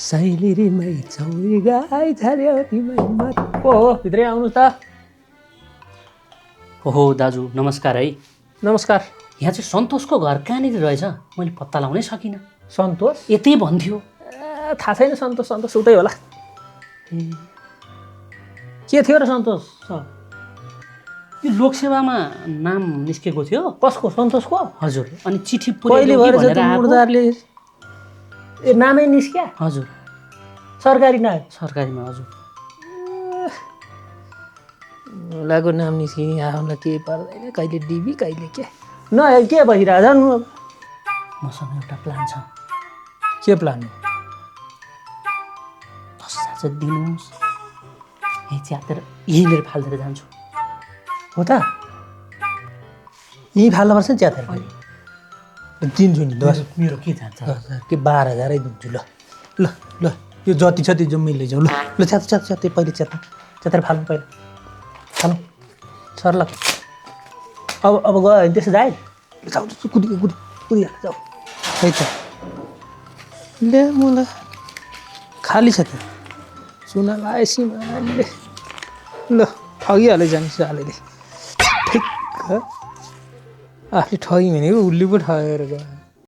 साइलिरीमै चौरी गाई छाड्यो तिमै मत ओहो भित्रै आउनुहोस् त। ओहो दाजु नमस्कार है। नमस्कार। यहाँ चाहिँ सन्तोषको घर कहाँनिर रहेछ? मैले पत्ता लगाउनै सकिनँ। सन्तोष यतै भन्थ्यो। थाहा छैन। सन्तोष उतै होला। के थियो र सन्तोष? यो लोकसेवामा नाम निस्केको थियो। कसको? सन्तोषको? हजुर। अनि चिठी पहिले भएर मुर्दारले नामै निस्क्या? हजुर। सरकारी नाम? सरकारीमा हजुर। मुलाको नाम निस्किने आफूलाई केही पर्दैन। कहिले डिबी कहिले के न के भइरहेछ नि? मसँग एउटा प्लान छ। के प्लान हो? 10,000 चाहिँ दिनुहोस्। यही च्यातेर यहीँनिर फालिदिएर जान्छु। हो त? यहीँ फाल्नुपर्छ नि च्यातेर? दिन्छु नि 10। मेरो के जान्छ? 10,000 कि 12,000 दिन्छु। ल ल ल यो जति छ त्यो जम्मै लैजाऊ। ल ल च्याते पहिले च्यातेर फाल्नु पहिला। फाल्नु सर ल। अब गयो त्यसो जाए जाऊ कुदिहाल जाऊ। खै त ले मलाई खाली छ त चुना लाए सिमाले। ल ठगिहाल्यो जाने सालेले। ठिक आफूले ठग्यो भने उसले पो ठगेर गयो।